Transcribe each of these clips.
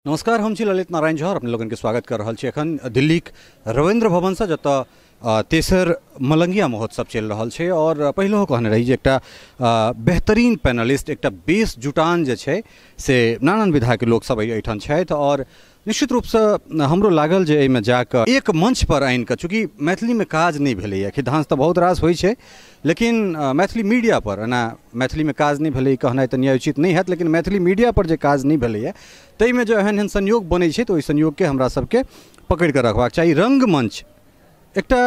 नमस्कार, हम छी ललित नारायण झा और अपने लोगन के स्वागत कर रहल छी एखन दिल्लीक रविन्द्र भवन से, जतऽ तेसर मलंगिया महोत्सव चलि रहल छै। और पहिलहो कहने रही जे एकटा बेहतरीन पैनलिस्ट, एकटा बेस जुटान जे छै से नानान विधाके लोकसब एहिठाम छथि। और निश्चित रूपसँ हमरो लागल जे एहिमे जाकऽ एक मंच पर आनिकऽ, चूँकि मैथिलीमे काज नहि भेलैए, खिधांस तऽ बहुत रास होइ छै, लेकिन मैथिली मीडिया पर एना मैथिलीमे काज नहि भेलै कहनाइ तऽ न्यायोचित नहि हैत, लेकिन मैथिली मीडिया पर जे काज नहि भेलैए ताहिमे जे एहन एहन संयोग बनै छै तऽ ओहि संयोगके हमरा सबके पकड़िकऽ रखबाक चाही। रंगमंच एकटा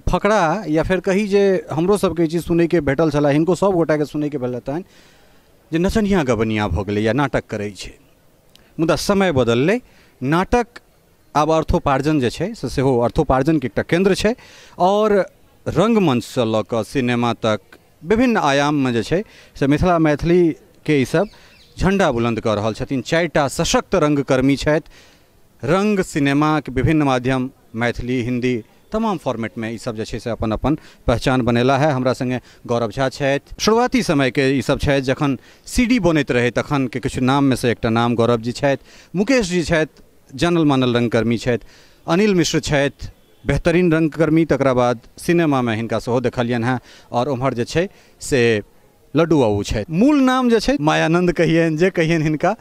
फकरा या फेर कही जे हमरो सबके ई चीज सुनैके भेटल छलै, हिनको सब गोटाके सुनैके भेल हेतनि जे नचनिया गबनिया भऽ गेलै या नाटक करै छै। मुदा समय बदललै, नाटक आब अर्थोपार्जन जे छै से सेहो अर्थोपार्जनके एकटा केन्द्र छै और रंगमंचसँ लऽ कऽ सिनेमा तक विभिन्न आयाममे जे छै से मिथिला मैथिलीके ईसब झण्डा बुलन्द कऽ रहल छथिन। चारिटा सशक्त रंगकर्मी छथि। रंग सिनेमाके विभिन्न माध्यम मैथिली, हिंदी तमाम फॉर्मेटमे ईसब जे छै से अपन अपन पहचान बनेला है। हमरा संगे गौरव झा छथि। शुरुआती समयके ईसब छथि, जखन CD बनैत रहै तखनके किछु नाममे से एकटा नाम गौरव जी छथि। मुकेश जी छथि, जानल मानल रंगकर्मी छथि। अनिल मिश्र छथि, बेहतरीन रंगकर्मी। तकरा बाद सिनेमामे हिनका सेहो देखलियनि हेँ। और ओम्हर जे छै से लड्डू बाबू छथि। मूल नाम जे छै मायानन्द कहियनि, जे कहियनि हिनका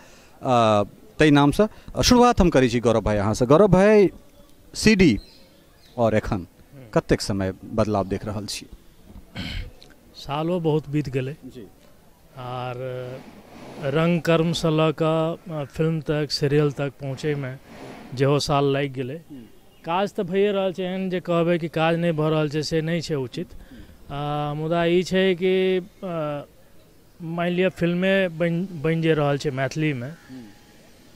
ताहि नामसँ शुरुआत हम करै छी गौरव भाई अहाँसँ। गौरव भाई, CD और एखन कतेक समय बदलाव देख रहल छी? सालो बहुत बीत गेलै जी। आर रंगकर्मसँ लऽ कऽ फिल्म तक, सीरियल तक पहुँचैमे जेहो साल लागि गेलै। काज तऽ भइए रहल छै, एहन जे कहबै कि काज नहि भऽ रहल छै से नहि छै उचित। मुदा ई छै कि मानि लिअ फिल्मे बनि जे रहल छै मैथिलीमे,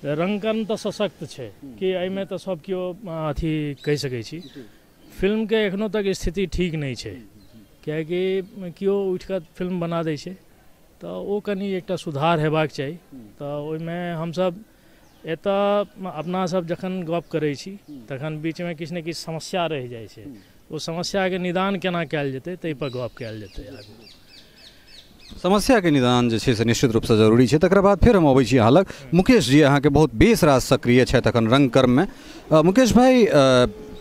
रंगकर्म तऽ सशक्त छै कि एहिमे तऽ सब केओ अथी कहि सकै छी। फिल्मके एखनो तक स्थिति ठीक नहि छै, कियाकि केओ उठिकऽ फिल्म बना दै छै तऽ ओ कनि एकटा सुधार हेबाक चाही। तऽ ओहिमे हमसब एतऽ अपना सब जखन गप करै छी तखन बीचमे किछु ने किछु समस्या रहि जाइ छै, ओ समस्याके निदान केना कयल जेतै ताहिपर गप कयल जेतै आगू। समस्याके निदान जे छै से निश्चित रूपसँ जरूरी छै। तकर बाद फेर हम अबै छी अहाँ लग। मुकेश जी अहाँके बहुत बेस रास सक्रिय छथि एखन रंगकर्ममे। मुकेश भाई,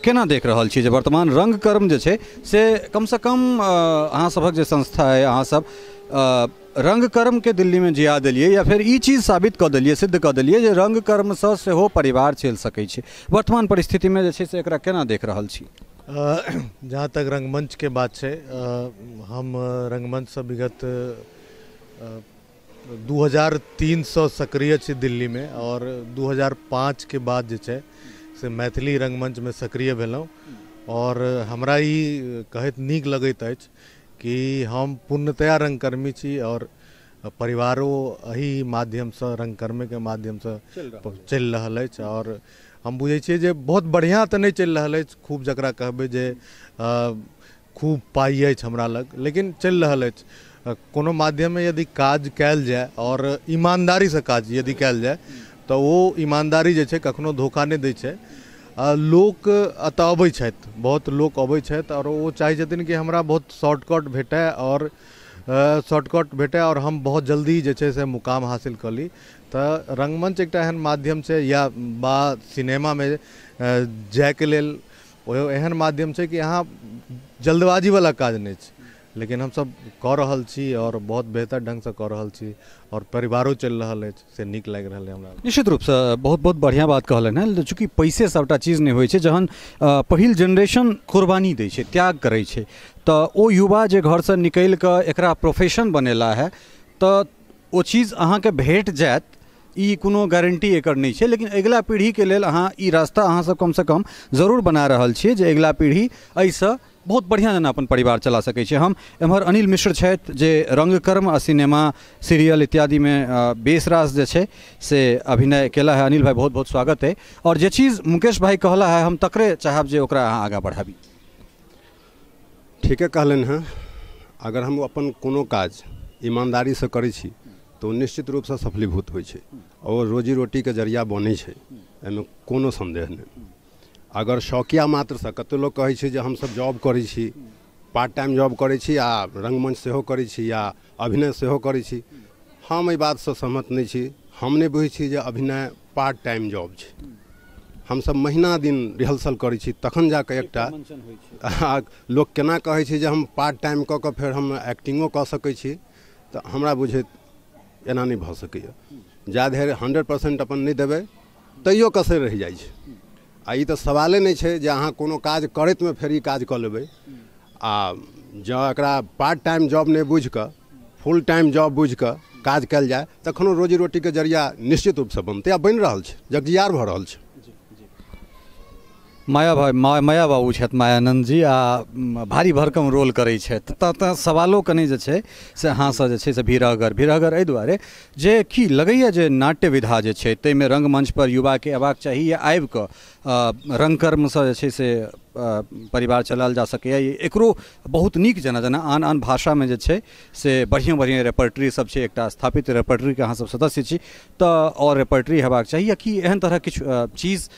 केना देख रहल छी जे वर्तमान रंगकर्म जे छै से कमसँ कम अहाँ सभक जे संस्था अइ, अहाँ सब रंगकर्मके दिल्लीमे जिया देलियै या फेर ई चीज साबित कऽ देलियै, सिद्ध कऽ देलियै जे रंगकर्मसँ सेहो परिवार चलि सकै छै। वर्तमान परिस्थितिमे जे छै से एकरा केना देख रहल छी? जहाँ तक रंगमंचके बात छै, हम रंगमंचसँ विगत 2003सँ सक्रिय छी दिल्लीमे और 2005 के बाद जे छै से मैथिली रंगमंचमे सक्रिय भेलहुँ। और हमरा ई कहैत नीक लगैत अछि कि हम पूर्णतया रंगकर्मी छी और परिवारो एहि माध्यमसँ, रंगकर्मेके माध्यमसँ चलि रहल अछि। और हम बुझै छियै जे बहुत बढ़िआँ तऽ नहि चलि रहल अछि, खूब जकरा कहबै जे खूब पाइ अछि हमरा लग, लेकिन चलि रहल अछि। कोनो माध्यममे यदि काज कयल जाय और ईमानदारीसँ काज यदि कयल जाय तऽ ओ ईमानदारी जे छै कखनो धोखा नहि दै छै। लोक एतऽ अबै छथि, बहुत लोक अबै छथि और ओ चाहै छथिन कि हमरा बहुत शॉर्टकट भेटय और शॉर्टकट भेटय और हम बहुत जल्दी जे छै से मुकाम हासिल कऽ ली। तऽ रंगमंच एकटा एहन माध्यम छै या बा सिनेमामे जायके लेल ओ एहन माध्यम छै कि अहाँ जल्दबाजीवला काज नहि छै, लेकिन हमसब कऽ रहल छी और बहुत बेहतर ढङ्गसँ कऽ रहल छी और परिवारो चलि रहल अछि, से नीक लागि रहल है हमरा। निश्चित रूपसँ बहुत बहुत बढ़िआँ बात कहलनि हेँ। चूँकि पैसे सभटा चीज नहि होइ छै, जहन पहिल जेनरेशन कुर्बानी दै छै, त्याग करै छै, तऽ ओ युवा जे घरसँ निकलि कऽ एकरा प्रोफेशन बनेला है तऽ ओ चीज अहाँके भेट जायत ई कोनो गारंटी एकर नहि छै। लेकिन अगिला पीढ़ीके लेल अहाँ ई रास्ता अहाँसब कमसँ कम जरूर बना रहल छियै जे अगिला पीढ़ी एहिसँ बहुत बढ़िआँ जेना अपन परिवार चला सकै छै। हम एम्हर अनिल मिश्र छथि जे रंगकर्म आ सिनेमा, सीरियल इत्यादिमे बेस रास जे छै से अभिनय केला है। अनिल भाई, बहुत बहुत स्वागत है। और जे चीज़ मुकेश भाई कहला है हम तकरे चाहब जे ओकरा अहाँ आगाँ बढ़ाबी। ठीके कहलनि हेँ। अगर हम अपन कोनो काज ईमानदारीसँ करै छी तऽ ओ निश्चित रूपसँ सफलीभूत होइ छै और रोजी रोटीके जरिया बनै छै, एहिमे कोनो सन्देह नहि। अगर शौकिया मात्रसँ, कतेक लोक कहै छै जे हमसब जॉब करै छी, पार्ट टाइम जॉब करै छी आ रंगमंच सेहो करै छी या अभिनय सेहो करै छी, हम एहि बातसँ सहमत नहि छी। हम नहि बुझै छी जे अभिनय पार्ट टाइम जॉब छै। हमसब महीना दिन रिहर्सल करै छी तखन जाकऽ एकटा लोक केना कहै छै जे हम पार्ट टाइम कऽ कऽ फेर हम एक्टिंगो कऽ सकै छी, तऽ हमरा बुझैत एना नहि भऽ सकैए। जा धरि 100% अपन नहि देबै तैयो कसरि रहि जाइ छै। आ ई तऽ सवाले नहि छै जे अहाँ कोनो काज करैतमे फेर ई काज कऽ लेबै। आ जँ एकरा पार्ट टाइम जॉब नहि बुझिकऽ फुल टाइम जॉब बुझिकऽ काज कयल जाय तखनो रोजी रोटीके जरिया निश्चित रूपसँ बनतै आ बनि रहल छै, जगजियार भऽ रहल छै। माया भाई, माया बाबू छथि, मायानंद जी, आ भारी भरकम रोल करै छथि। तऽ सवालो कनि जे छै से अहाँसँ जे छै से भीरहगर एहि दुआरे जे की लगैए जे नाट्य विधा जे छै ताहिमे रङ्गमञ्च पर युवाके अयबाक चाही या आबिकऽ रङ्गकर्मसँ जे छै से परिवार चलायल जा सकैए? एकरो बहुत नीक जेना जेना आन आन भाषामे जे छै से बढ़िआँ बढ़िआँ रेपर्टरी सब छै, एकटा स्थापित रेपर्टरीके अहाँ सब सदस्य छी, तऽ आओर रेपर्टरी हेबाक चाही या कि एहन तरहक किछु चीज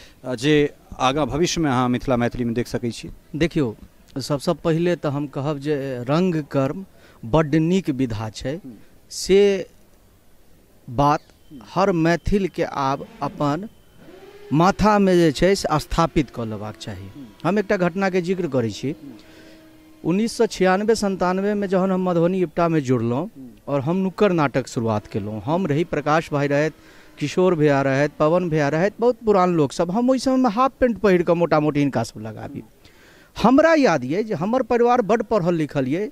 जे आगाँ भविष्यमे अहाँ मिथिला मैथिलीमे देख सकै छी? देखियौ, सबसँ पहिले तऽ हम कहब जे रङ्गकर्म बड्ड नीक विधा छै, से बात हर मैथिलके आब अपन माथामे जे छै से स्थापित कऽ लेबाक चाही। हम एकटा घटनाके जिक्र करै छी। 1996-97 में जहन हम मधुबनी इप्टामे जुड़लहुँ और हम नुक्कड़ नाटक शुरुआत केलहुँ, हम रही, प्रकाश भाई रहथि, किशोर भैया रहथि, पवन भैया रहथि, बहुत पुरान लोकसब। हम ओहि समयमे हाफ पेंट पहिर कऽ मोटा मोटी हिनका सब लगाबी। हमरा याद ये जे हमर परिवार बड्ड पढ़ल लिखल ये,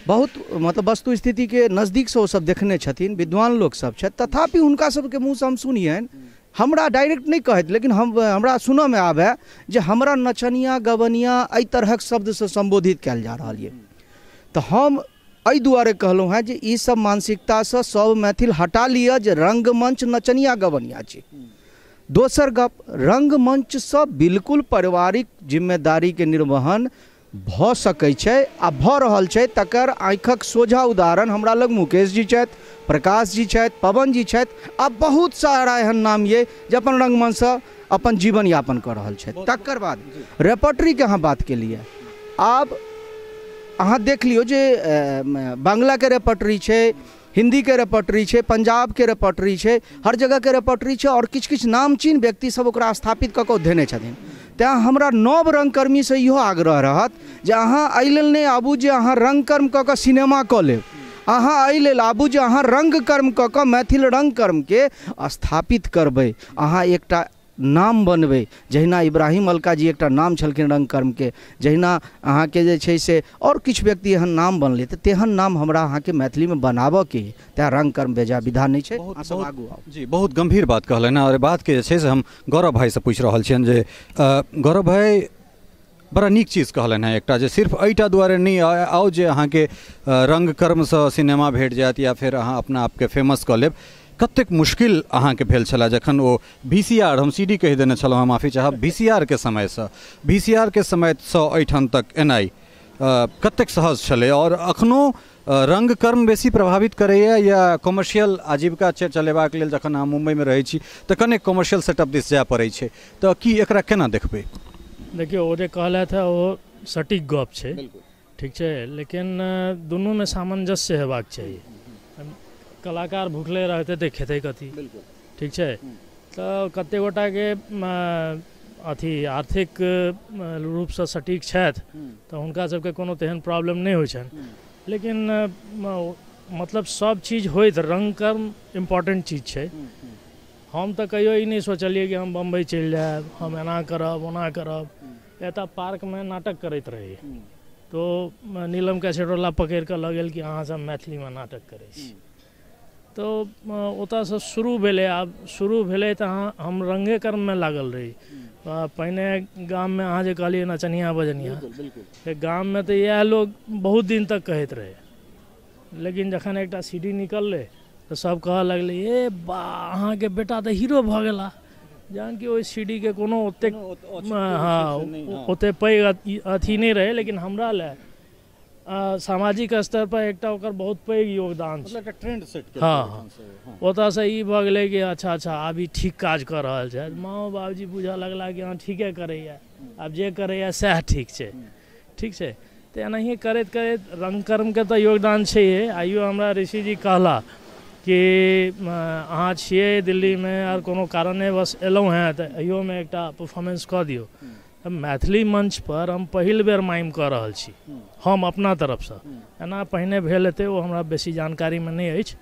बहुत मतलब वस्तु स्थितिके नजदीकसँ ओसब देखने छथिन, विद्वान लोकसब छथि, तथापि हुनका सबके मुँहसँ हम सुनियनि, हमरा डायरेक्ट नहि कहैत लेकिन हमरा सुनऽमे आबै जे हमरा नचनिया गबनिया एहि तरहक शब्दसँ सम्बोधित कयल जा रहल ये। तऽ हम एहि दुआरे कहलहुँ हेँ जे ई सब मानसिकतासँ सब मैथिल हटा लिअ जे रङ्गमञ्च नचनिया गबनिया छै। दोसर गप, रङ्गमञ्चसँ बिल्कुल पारिवारिक जिम्मेदारीके निर्वहन भऽ सकै छै आ भऽ रहल छै, तकर आँखिक सोझा उदाहरण हमरा लग मुकेश जी छथि, प्रकाश जी छथि, पवन जी छथि, आ बहुत सारा एहन नाम ये जे अपन रङ्गमञ्चसँ अपन जीवन यापन कऽ रहल छथि। तकर बाद रेपर्टरीके अहाँ बात केलियै, आब अहाँ देख लियौ जे बांग्लाके रेपर्टरी छै, हिन्दीके रेपर्टरी छै, पंजाबके रेपर्टरी छै, हर जगहके रेपर्टरी छै और किछु किछु नामचीन व्यक्ति सब ओकरा स्थापित कऽ कऽ देने छथिन। तैँ हमरा नव रङ्गकर्मीसँ इहो आग्रह रहत जे अहाँ एहि लेल नहि आबू जे अहाँ रङ्गकर्म कऽ कऽ सिनेमा कऽ लेब, अहाँ एहि लेल आबू जे अहाँ रङ्गकर्म कऽ कऽ मैथिल रङ्गकर्मके स्थापित करबै, अहाँ एकटा नाम बनबै। जहिना इब्राहिम अलका जी एकटा नाम छलखिन रङ्गकर्मके, जहिना अहाँके जे छै से आओर किछु व्यक्ति एहन नाम बनलै, तऽ तेहन नाम हमरा अहाँके मैथिलीमे बनाबऽके, तैँ रङ्गकर्म बेजा विधा नहि छै। अहाँ आगू आउ। जी, बहुत गम्भीर बात कहलनि और बातके जे छै से हम गौरव भाईसँ पूछि रहल छियनि जे गौरव भाई बड़ा नीक चीज कहलनि हेँ एकटा, जे सिर्फ एहिटा दुआरे नहि आउ जे अहाँके रङ्गकर्मसँ सिनेमा भेट जायत या फेर अहाँ अपना आपके फेमस कऽ लेब। कतेक मुश्किल अहाँके भेल छलै जखन ओ VCR, हम CD कहि देने छलहुँ, हम माफी चाहब, VCR के समयसँ, VCR के समयसँ एहिठाम तक एनाइ कतेक सहज छलै? और अखनो रङ्गकर्म बेसी प्रभावित करैए या कॉमर्शियल आजीविका चलेबाक लेल जखन अहाँ मुम्बईमे रहै छी तऽ कने कॉमर्शियल सेटअप दिस जाय पड़ै छै, तऽ की एकरा केना देखबै? देखियौ, ओ जे कहलथि हँ ओ सटीक गप छै, ठीक छै, लेकिन दुनूमे सामंजस्य हेबाक चाही। कलाकार भुखले रहतै तऽ खेतै कथी, ठीक छै? तऽ कतेक गोटाके अथी आर्थिक रूपसँ सटीक छथि तऽ हुनका सबके कोनो तेहन प्रॉब्लम नहि होइ छनि, लेकिन मतलब सब चीज होइत रङ्गकर्म इम्पोर्टेंट चीज छै। हम तऽ कहियो ई नहि सोचलियै कि हम बम्बई चलि जायब, हम एना करब ओना करब। एतऽ पार्कमे नाटक करैत रही तो नीलम कैसेटवला पकड़ि कऽ लऽ गेल कि अहाँ सब मैथिलीमे नाटक करै छी, तो ओतऽसँ शुरू भेलै। आब शुरू भेलै तऽ हम रङ्गे कर्ममे लागल रही। पहिने गाममे अहाँ जे कहलियै नचनिया बजनिया, गाममे तऽ इएह लोग बहुत दिन तक कहैत रहै, लेकिन जखन एकटा CD निकललै तऽ सब कहऽ लगलै ए बा अहाँके बेटा तऽ हीरो भऽ गेला, जहन कि ओहि CD के कोनो ओतेक हँ ओतेक पैघ अथी नहि रहै, लेकिन हमरा लए सामाजिक स्तर पर एकटा ओकर बहुत पैघ योगदान छै। Trained set. हाँ, ओतऽसँ ई भऽ गेलै कि अच्छा अच्छा आब ई ठीक काज कऽ रहल छै। माँ बाबूजी बुझऽ लगला कि हँ ठीके करैए, आब जे करैए सएह ठीक छै, ठीक छै। तऽ एनाहिए करैत करैत रङ्गकर्मके तऽ योगदान छैहे। आइयो हमरा ऋषिजी कहला कि अहाँ छियै दिल्लीमे आर कोनो कारणे बस एलहुँ हेँ तऽ एहियोमे एकटा परफॉर्मेंस कऽ दियौ। मैथिली मंच पर हम पहिल बेर माइम कऽ रहल छी हम अपना तरफसँ। एना पहिने भेल हेतै ओ हमरा बेसी जानकारीमे नहि अछि,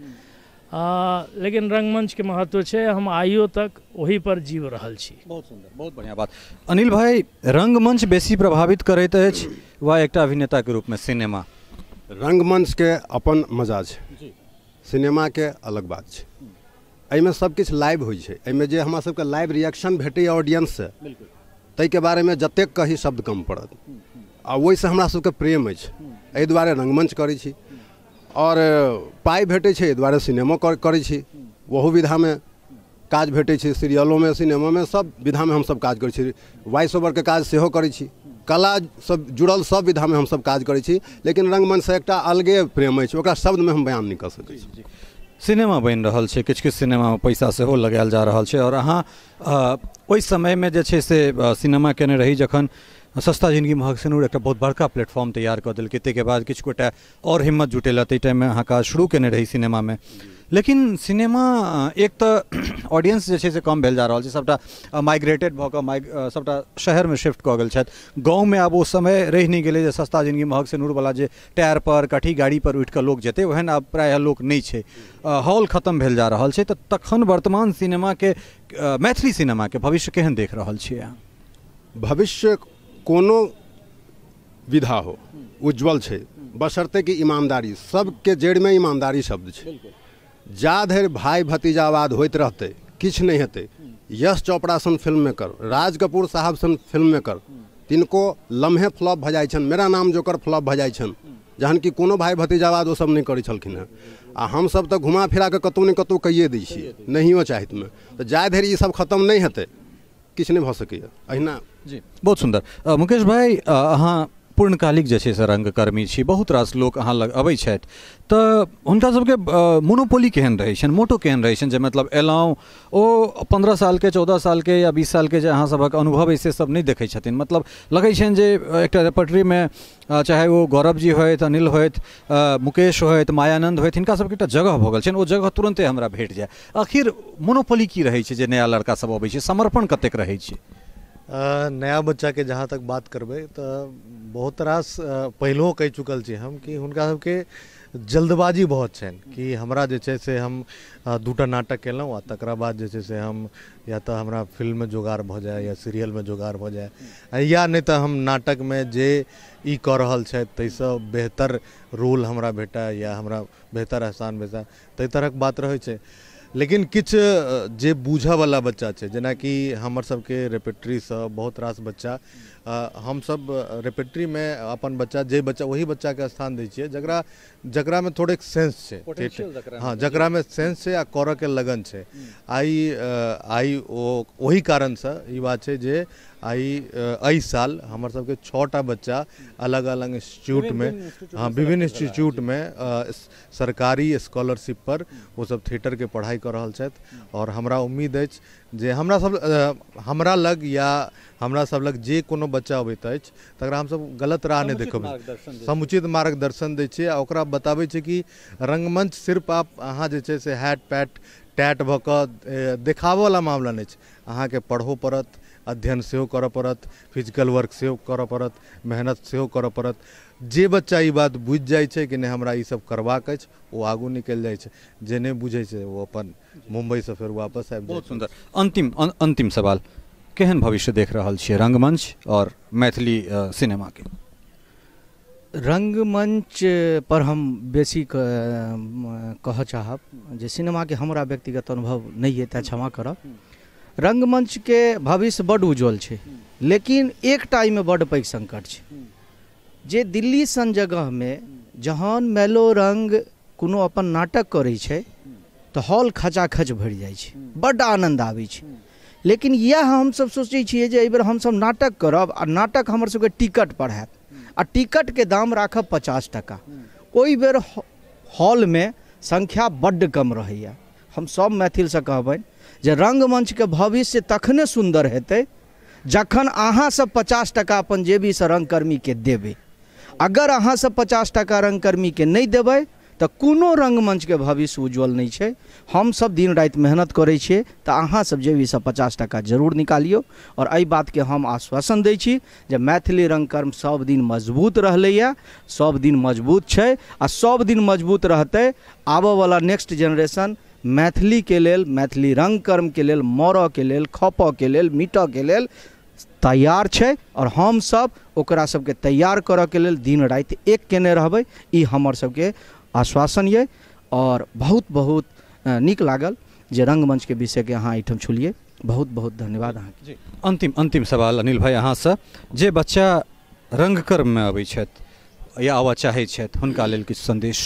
लेकिन रंगमंचके महत्व छै, हम आइयो तक ओही पर जीव रहल छी। बहुत सुन्दर, बहुत बढ़िआँ बात। अनिल भाई, रंगमंच बेसी प्रभावित करैत अछि वा एकटा अभिनेताके रूपमे सिनेमा? रंगमंचके अपन मजा छै, सिनेमाके अलग बात छै। एहिमे सब किछु लाइव होइ छै, एहिमे जे हमरा सबके लाइव रिएक्शन भेटैए ऑडियंससँ ताहिके बारेमे जतेक कही शब्द कम पड़त, आ ओहिसँ हमरा सबके प्रेम अछि, एहि दुआरे रंगमंच करै छी। और पाइ भेटै छै एहि दुआरे सिनेमो करै छी, ओहू विधामे काज भेटै छै, सीरियलोमे सिनेमोमे सब विधामे हमसब काज करै छी, वॉइस ओवरके काज सेहो करै छी, कला सब जुड़ल सब विधामे हमसब काज करै छी, लेकिन रंगमंचसँ एकटा अलगे प्रेम अछि, ओकरा शब्दमे हम बयान नहि कऽ सकै छी। सिनेमा बनि रहल छै, किछु किछु सिनेमामे पैसा सेहो लगायल जा रहल छै, और अहाँ ओहि समयमे जे छै से सिनेमा केने रही जखन सस्ता जिनगी महग सिनूर एकटा बहुत बड़का प्लेटफॉर्म तैयार कऽ देलकै, ताहिके बाद किछु गोटा आओर हिम्मत जुटेलक, ताहि टाइममे अहाँ काज शुरू केने रही सिनेमामे। लेकिन सिनेमा एक तऽ ऑडियंस जे छै से कम भेल जा रहल छै, सबटा माइग्रेटेड भऽ कऽ सबटा शहरमे शिफ्ट कऽ गेल छथि, गाँवमे आब ओ समय रहि नहि गेलै जे सस्ता जिनगी महग सिनूरवला जे टायरपर कठी गाड़ीपर उठि कऽ लोक जेतै, ओहन आब प्रायः लोक नहि छै, हॉल खतम भेल जा रहल छै। तऽ तखन वर्तमान सिनेमाके, मैथिली सिनेमाके भविष्य केहन देख रहल छियै अहाँ? भविष्य कोनो विधा हो उज्जवल छै, बशर्ते कि ईमानदारी, सबके जड़िमे ईमानदारी शब्द छै। जा धरि भाई भतीजावाद होइत रहतै किछु नहि हेतै। Yash Chopra sun film maker, Raj Kapoor साहब सन फिल्म मेकर, तिनको लम्हे फ्लॉप भऽ जाइ छनि, मेरा नाम जोकर फ्लॉप भऽ जाइ छनि, जहन कि कोनो भाई भतीजावाद ओ सब नहि करै छलखिन हेँ। आ हमसब तऽ घुमा फिरा कऽ कतहु ने कतहु कहिए दै छियै नहियो चाहतमे, तऽ जा धरि ई सब खतम नहि हेतै किछु नहि भऽ सकैए अहिना। जी, बहुत सुन्दर। मुकेश भाई, अहाँ पूर्णकालिक जे छै से रंगकर्मी छी, बहुत रास लोक अहाँ लग अबै छथि, तऽ हुनका सबके मोनोपोली केहन रहै छनि, मोटो केहन रहै छनि जे मतलब एलहुँ ओ 15 सालके 14 सालके या 20 सालके जे अहाँ सभक अनुभव अइ से सब नहि देखै छथिन, मतलब लगै छनि जे एकटा रेपर्टरीमे चाहे ओ गौरव जी होथि, अनिल होथि, मुकेश होथि, मायानन्द होथि, हिनका सबके एकटा जगह भऽ गेल छनि, ओ जगह तुरन्ते हमरा भेट जाय। आखिर मोनोपोली की रहै छै जे नया लड़का सब अबै छै, समर्पण कतेक रहै छै? नया बच्चाके जहाँ तक बात करबै तऽ बहुत रास पहिलहो कहि चुकल छी हम कि हुनका सबके जल्दबाजी बहुत छनि कि हमरा जे छै से हम 2टा नाटक केलहुँ आ तकरा बाद जे छै से हम या तऽ हमरा फिल्ममे जोगार भऽ जाय या सीरियलमे जोगार भऽ जाय, या नहि तऽ हम नाटकमे जे ई कऽ रहल छथि ताहिसँ बेहतर रोल हमरा भेटय या हमरा बेहतर स्थान भेटय, ताहि तरहक बात रहै छै। लेकिन किछु जे बूझऽवला बच्चा छै, जेनाकि हमर सबके रेपेट्रीसँ बहुत रास बच्चा, हमसब रेपेट्रीमे अपन बच्चा जे बच्चा वही बच्चाके स्थान दै छियै जकरामे थोड़ेक सेंस छै, हाँ, जकरामे सेंस छै आ करऽके लगन छै। आइ ओ ओही कारणसँ ई बात छै जे आइ एहि साल हमर सबके 6टा बच्चा अलग अलग इंस्टीट्यूटमे, हाँ, विभिन्न इंस्टीट्यूटमे सरकारी स्कॉलरशिप पर ओ सब थिएटरके पढ़ाइ कऽ रहल छथि। और हमरा उम्मीद अछि जे हमरा लग या हमरा सब लग जे कोनो बच्चा अबैत अछि तकरा हमसब गलत राह नहि देखबै, समुचित मार्गदर्शन दै छियै आ ओकरा बताबै छियै कि रंगमंच सिर्फ आप अहाँ जे छै से हैट पैट टैट भऽ कऽ देखाबऽवला मामला नहि छै, अहाँके पढ़हो पड़त, अध्ययन सेहो करऽ पड़त, फिजिकल वर्क सेहो करऽ पड़त, मेहनत सेहो करऽ पड़त। जे बच्चा ई बात बुझि जाइ छै कि नहि हमरा ई सब करबाक अछि ओ आगू निकलि जाइ छै, जे नहि बुझै छै ओ अपन मुम्बईसँ फेर वापस आबि जाइ। बहुत सुन्दर। अंतिम सवाल, केहन भविष्य देख रहल छियै रंगमंच और मैथिली सिनेमाके? रंगमंच पर हम बेसी कहऽ चाहब जे सिनेमाके हमरा व्यक्तिगत अनुभव नहि अइ तेँ क्षमा करब। रंगमंचके भविष्य बड्ड उज्जवल छै, लेकिन एकटा एहिमे बड्ड पैघ संकट छै जे दिल्ली सन जगहमे जहन मैलोरंग कोनो अपन नाटक करै छै तऽ हॉल खचाखच भरि जाइ छै, बड्ड आनन्द आबै छै। लेकिन इएह हमसब सोचै छियै जे एहिबेर हमसब नाटक करब आ नाटक हमर सबके टिकट पर हैत आ टिकटके दाम राखब 50 टका, ओहि बेर हॉलमे संख्या बड्ड कम रहैए। हम सब मैथिलसँ कहबनि जे रंगमंचके भविष्य तखने सुन्दर हेतै जखन अहाँ सब 50 टका अपन जेबीसँ रंगकर्मीके देबै। अगर अहाँ सब 50 टका रंगकर्मीके नहि देबै तऽ कोनो रंगमंचके भविष्य उज्जवल नहि छै। हमसब दिन राति मेहनत करै छियै, तऽ अहाँ सब जेबीसँ 50 टाका जरूर निकालियौ। आओर एहि बातके हम आश्वासन दै छी जे मैथिली रंगकर्म सब दिन मजबूत रहलैए, सब दिन मजबूत छै आ सब दिन मजबूत रहतै। आबऽवला नेक्स्ट जेनरेशन मैथिलीके लेल, मैथिली रंगकर्मके लेल मरऽके लेल, खपऽके लेल, मिटऽके लेल तैयार छै और हम सब ओकरा सबके तैयार करऽके लेल दिन राति एक केने रहबै, ई हमर सबके आश्वासन ये। और बहुत बहुत नीक लागल जे रंगमंचके विषयके अहाँ एहिठाम छुलियै, बहुत बहुत धन्यवाद अहाँके। जी अंतिम अंतिम सवाल अनिल भाई अहाँसँ, जे बच्चा रंगकर्ममे अबै छथि या आबऽ चाहै छथि हुनका लेल किछु सन्देश?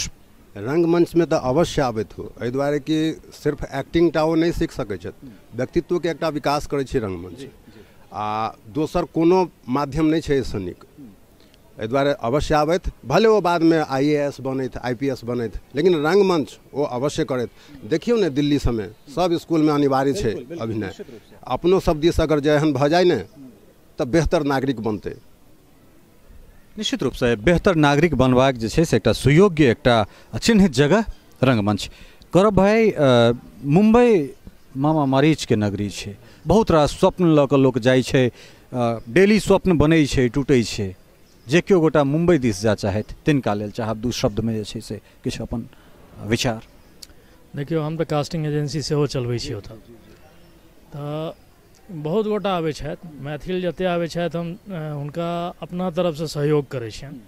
रंगमंचमे तऽ अवश्य आबैत हो, एहि दुआरे कि सिर्फ एक्टिंग टा ओ नहि सीख सकै छथि, व्यक्तित्वके एकटा विकास करै छै रंगमंच, आ दोसर कोनो माध्यम नहि छै एहिसँ नीक। एहि दुआरे अवश्य आबथि, भले ओ बादमे IAS बनथि, IPS बनथि, लेकिन रंगमंच ओ अवश्य करथि। देखियौ ने दिल्ली सबमे सब स्कूलमे अनिवार्य छै अभिनय, अपनो सब दिस अगर जे एहन भऽ जाय ने तऽ बेहतर नागरिक बनतै। निश्चित रूपसँ बेहतर नागरिक बनबाक जे छै से एकटा सुयोग्य, एकटा चिन्हित जगह रंगमंच। गौरव भाई, मुम्बई मामा मरीचके नगरी छै, बहुत रास स्वप्न लऽ कऽ लोक जाइ छै, डेली स्वप्न बनै छै, टूटै छै। जे केओ गोटा मुम्बई दिस जा चाहथि तिनका लेल चाहब दू शब्दमे जे छै से किछु अपन विचार। देखियौ, हम तऽ कास्टिंग एजेंसी सेहो चलबै छी ओतऽ, तऽ बहुत गोटा आबै छथि, मैथिल जतेक आबै छथि हम हुनका अपना तरफसँ सहयोग करै छियनि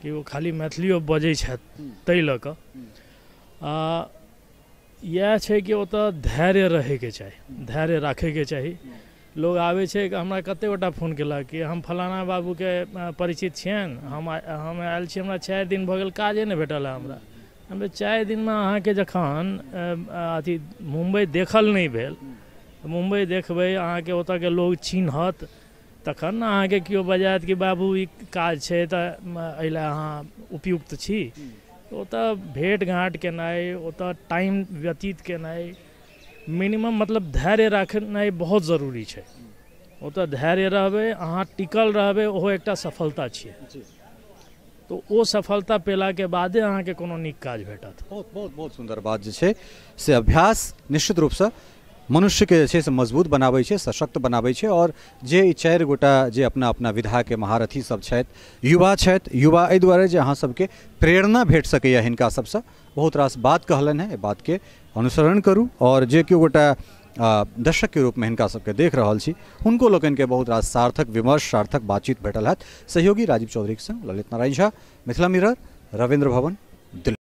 कि ओ खाली मैथिलियो बजै छथि ताहि लऽ कऽ। आ इएह छै कि ओतऽ धैर्य रहैके चाही, धैर्य राखैके चाही। लोग आबै छै, हमरा कतेक गोटा फोन केलक कि हम फलाना बाबूके परिचित छियनि, हम आयल छी, हमरा 4 दिन भऽ गेल, काजे नहि भेटल है हमरा। हम 4 दिनमे अहाँके जखन अथी मुम्बई देखल नहि भेल, मुम्बई देखबै अहाँके ओतऽके लोग चिन्हत तखन ने अहाँके केओ बजायत कि बाबू ई काज छै तऽ एहि लए अहाँ उपयुक्त छी। ओतऽ भेँट घाँट केनाइ, ओतऽ टाइम व्यतीत केनाइ, मिनिमम मतलब धैर्य राखनाइ बहुत जरूरी छै। ओतऽ धैर्य रहबै अहाँ, टिकल रहबै, ओहो एकटा सफलता छियै। तो ओ सफलता पेलाके बादे अहाँके कोनो नीक काज भेटत। बहुत बहुत बहुत सुन्दर बात जे छै से अभ्यास निश्चित रूपसँ मनुष्यके जे छै से मजबूत बनाबै छै, सशक्त बनाबै छै। और जे ई 4 गोटा जे अपना अपना विधाके महारथी सब छथि, युवा छथि, युवा एहि दुआरे जे अहाँ सबके प्रेरणा भेट सकैए हिनका सबसँ। बहुत रास बात कहलनि हेँ, एहि बातके अनुसरण करू। और जे केओ गोटा दर्शकके रूपमे हिनका सबके देख रहल छी हुनको लोकनिके बहुत रास सार्थक विमर्श, सार्थक बातचीत भेटल हैत। सहयोगी राजीव चौधरीके संग ललित नारायण झा, मिथिला मिरर, रविन्द्र भवन, दिल्ली।